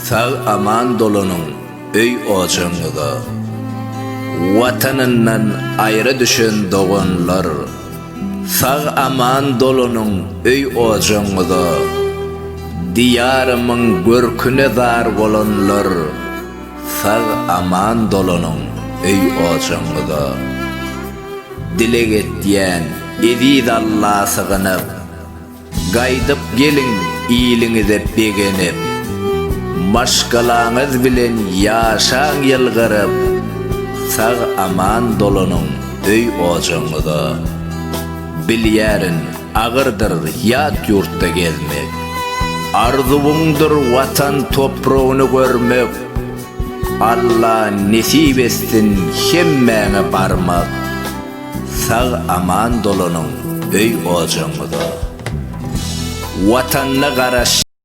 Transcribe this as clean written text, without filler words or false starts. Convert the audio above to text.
Sag-aman dolanyň öý-ojagyňyza. Watanyndan aýra düşen doganlar, Sag-aman dolanyň öý-ojagyňyza. Diýarymyň görküne zar bolanlar, Sag-aman dolanyň öý-ojagyňyza. Dileg etýän eziz Alla sygynyp, Gaýdyp geliň iliňize begenip, Maşgalaňyz bilen ýaşaň ýylgyryp, Sag-aman dolanyň öý-ojagyňyza. Bilýärin, agyrdyr ýat ýurtda gezmek, Arzuwyňdyr Watan topragyny görmek, Alla nesip etsin hemmäňe barmak. Sag-aman dolanyň öý-ojagyňyza. Watanda garaş.